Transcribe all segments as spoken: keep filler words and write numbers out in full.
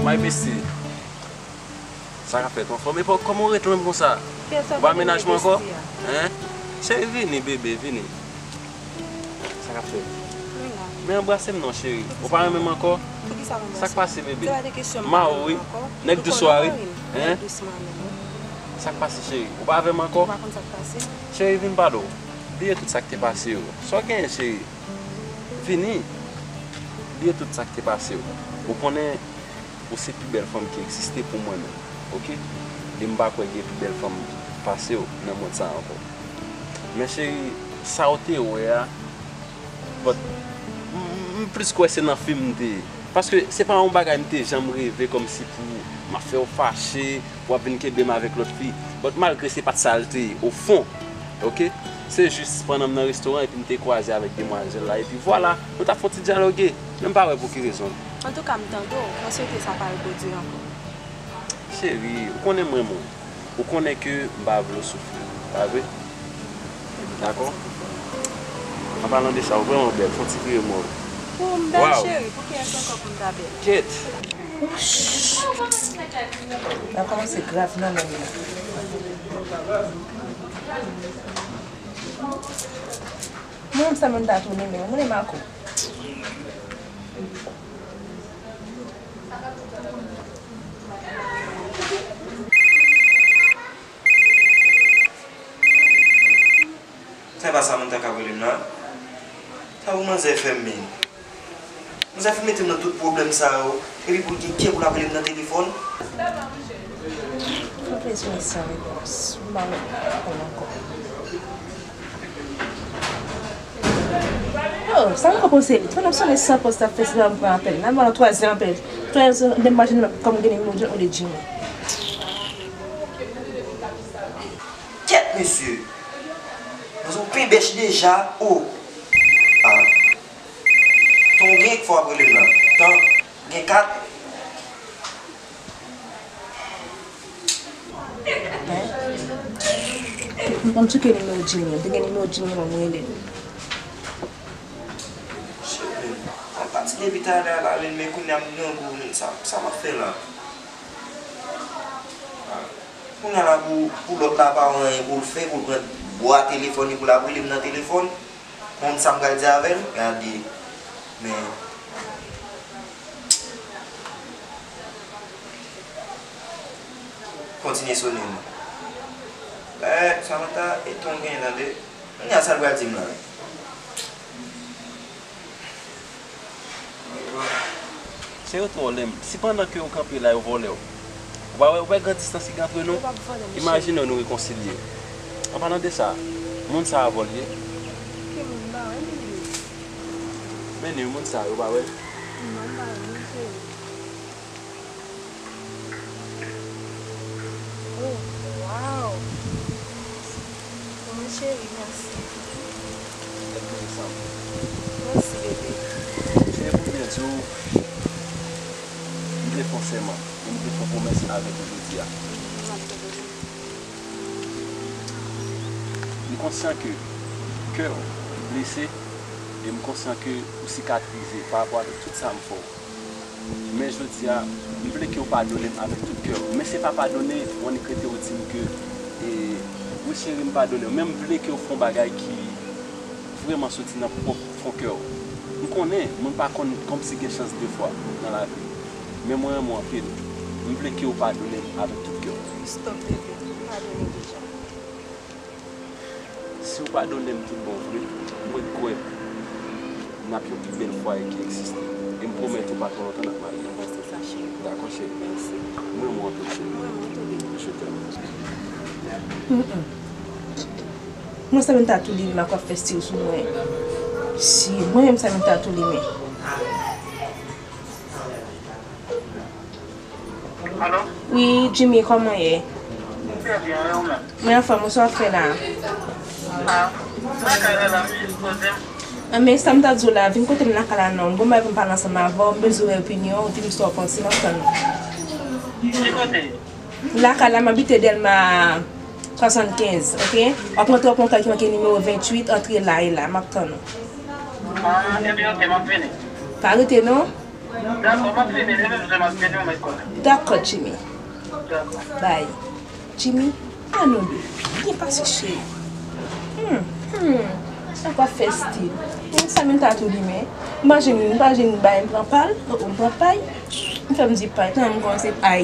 My bestie, sa k ap fèt? Ou anfòm? Epa, kòman w ret lwen m konsa? Ou pa menaj mwen ankò? Hein? Cheri, vini, bebe, vini. Sa k ap fèt? Men anbrase m non, cheri. Ou pa renmen m ankò? Sa k pase, bebe? Ma ou wi. Nèg dous ou a wi. Hein? Sa k pase, cheri? Ou pa avè m ankò? Cheri, vin pale w. Bliye tout sa k te pase yo. Sa w genyen, cheri? Vini. Bliye tout sa k te pase yo. Ou konnen, ou se pi bèl fanm ki egziste pou mwen menm, oke? E m pa kwè gen pi bèl fanm pase w nan mond sa a ankò. Men cheri, sa w te wè a, but, m, m, m plis kwè se nan fim m te ye. Paske se pa yon bagay m te janm reve kòmsi pou m ap fè w fache, w ap vin kenbe m avèk lòt fi. But malgre se pa t sa l te ye, o fon, oke? Se jis pandan m nan restoran epi m te kwaze avèk demwazèl la, epi vwala, nou t ap fè yon ti dyaloge. Men m pa wè pou ki rezon. Antouka, m tande w, mwen swete sa pa repwodui ankò. Cheri, ou konnen m renmen w. Ou konnen ke m pa vle w soufri, pa vre? Dakò? An palan de sa, ou vrèman bèl, fè yon ti vire mò. Pou m bèl, cheri, pou kiyès ankò pou m ta bèl? Kèt! N ap kòmanse grav nan menm nan. Mwen menm sa mwen ta tounen men mwen, mwen e Marco. Sa e pa Samantha k ap rele m la? Sa pou manzè fè m menm? Manzè fin mete m nan tout pwoblèm sa yo, epi pou l gen kè pou l ap rele m nan telefòn? Fè plezi mesye avèk mwen, m pa konn ankò. Oh, sa m ka poze li. Pandan m sonnen san pòz, sa fè si m pran apèl. Nan ban twazyèm apèl. Twazyèm, m imajine kòm gen nimewo John ou de Jimmy. Kèt, mesye! Manzè ou pen bèch deja, oh! Ah. Tan w gen k fò w ap rele m nan. Tan gen kat. M konn tcheke nimewo Jimmy an. M te gen nimewo Jimmy an, mwen rele l. Cheri, mwen pati depi talè a la, men kounye a m grangou, men sa, sa m ap fè la? Ah. Kounye a la pou, pou lòt la pa wè anyen pou l fè, pou l pran bwa telefòn li, pou l ap rele m nan telefòn. Konn sa m pral di avè l? Gade. Men. Kontinye sonnen non. Lè Samantha e ton gen tande. Kounye a sa l pral di m la? Se yo twò lenm. Si pandan ke ou kanpe la, yo vòlè w. Ou pa wè, ou wè gran distans ki gen antre nou? Yo p ap vòlè m, cheri. Imajine w nou rekonsilye. An palan de sa, moun sa a vòlè. Ki moun? M pa wè moun yo. Men ni moun sa yo, ou pa wè? Non, m pa wè moun, cheri. Oh, wow! Mwen cheri, mèsi. Tèt mwen sanm. Mèsi, bebe. Cheri, pou m byen di w, m vle fè w sèman, e m vle fè w pwomès avèk ou jodi a. M konsyan ke kè w blese, e m konsyan ke ou sikatrize pa rapò avèk tout sa m fè w. Men jodi a, m vle ke w padone m avèk tout kè w. Men se pa padone w annik rete w di m ke, e, wi cheri, m padone w. Men m vle ke w fè yon bagay ki vrèman soti nan pwòp fon kè w. Konnen, moun pa konn kòmsi gen chans de fwa nan lavi. Men mwen renmen w anpil. M vle ke w padone m avèk tout kè w. Stop, bebe. M padone deja. Si w padone m tout bon vre, mwen kwè n ap yon pi bèl fwaye ki egziste. E m pwomèt ou pa twò lontan n ap marye. M panse sa, cheri. Dakò, cheri. Mèsi. Mwen renmen w anpil, cheri. Mwen renmen w tou, bebe. Je t'aime. Mm-mm. Mwen, Samantha tou limen ak w ap fè stil sou mwen. Si, mwen menm, Samantha tou limen. Alo? Wi, Jimmy, kòman w ye? Trè byen, e ou menm? Mwen anfòm, sa w ap fè la? A, m lakay la, la, m jis poze m. A, men sa m ta di w la, vin kote m lakay la non. M gon bagay pou m pale ansanm avè w, m bezwen opinyon w, di m sa w panse, m ap tann ou. Ki kote? Lakay la, m abite Dèlma swasannkenz, oke? W ap rantre w ap wè yon kay ki make nimewo venntuit, antre la e la, m ap tann ou. A, ebyen, oke, m ap vini. Pa rete non. Dakò, m ap vini, li menm jan m ap vini, ou mèt konnen. Dakò, Jimmy. Dakò. Bye. Jimmy, ann nou de. Byen pase, cheri. Hmm, hmm. Sa w ap fè stil. Hmm, Samantha tou limen. M pa jwenn, m pa jwenn bay, m pran pal. Oh, oh, m pran pay. M fè m di pay. Tan m kòmanse pay.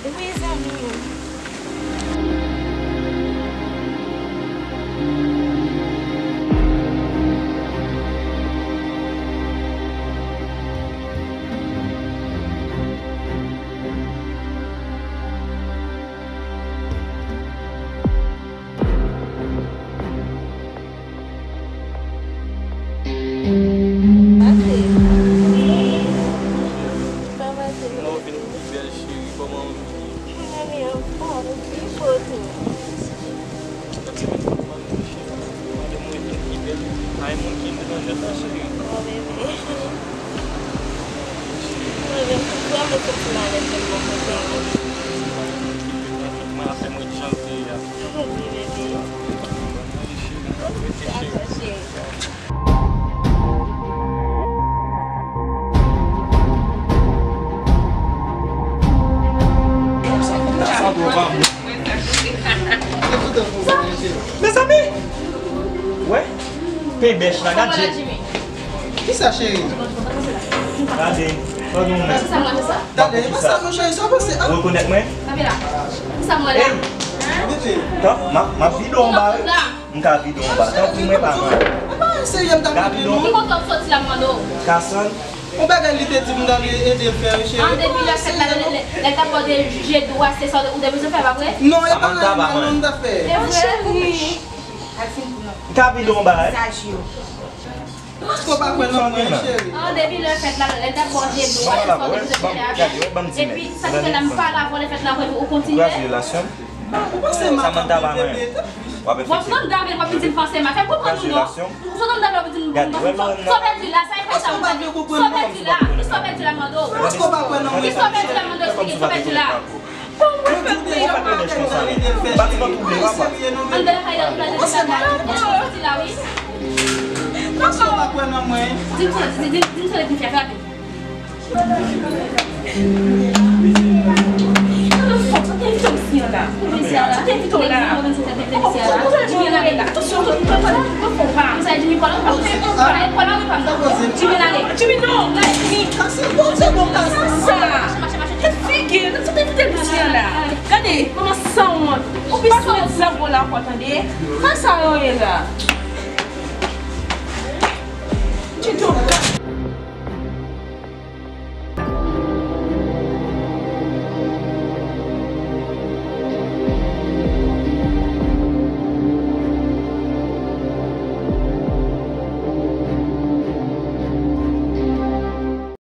Wi, zanmi m. Pase. Kòman w vin pi bèl, cheri? Kòman w ye? Mwen anfòm, ou pi bo tou. Gade moun ki vin pi bèl. Pa gen moun ki vin nan jwèt la, cheri. Oh, bebe. Mwen menm tou, mwen santi m alèz tèlman kote m. Mwen ap fè mwen jan l te ye a. Wi, bebe. Dakò, cheri. Sa twò pa bon. Mezanmi! Wè? Pebèch la, gad je. Kisa, cheri? Gade, gade yon mèt. Gade, e pa sa, non, cheri, sa pase. Ou rekonèt mwen? Ey! Tank, m ap, m ap vide w anba, wi. M ka vide w anba. Tanpri, mwen pa mal. Ka vide w anba. Kasann. Yon bagay li te di m t al ede l fè, cheri. An depi lè fèt la, lè, lè, lè l t ap pòte je dwat, se sa ou te bezwen fè, pa vre? Non, e pa anyen mal non m t ap fè. E vre? Cheri. Al fin pou nou. M ka vide w anba, wi. Èske w pa kwè nan mwen, cheri? An depi lè fèt la, lè l t ap pòte je dwat, se sa ou te bezwen fè, pa vre? Epi, sa ki fè la m pale avè w lè fèt la, ou kontinye? Ou panse m ap bebe? Bon, sou nan dam w ap vin di m panse m a fè m konprann ou non. Sou nan dam w ap vin di m konprann ou non. Sa w pèdi la, sa e fè sa ou pèdi. Sa w pèdi la, ki sa w pèdi la, mande w? Ki sa w pèdi la, mande w, eksplike, ki sa w pèdi la? Bon, mwen fè m peye. Ou pa di nan touble, papa. Anndan lakay la, touble la, touble la, touble la, wi. Di m sa, di, di, di m sa, di m fè, frape. Gade, manman sanwont. Ou pa sou met zabo la ankò, tande? Sa sa yo ye la? Tito,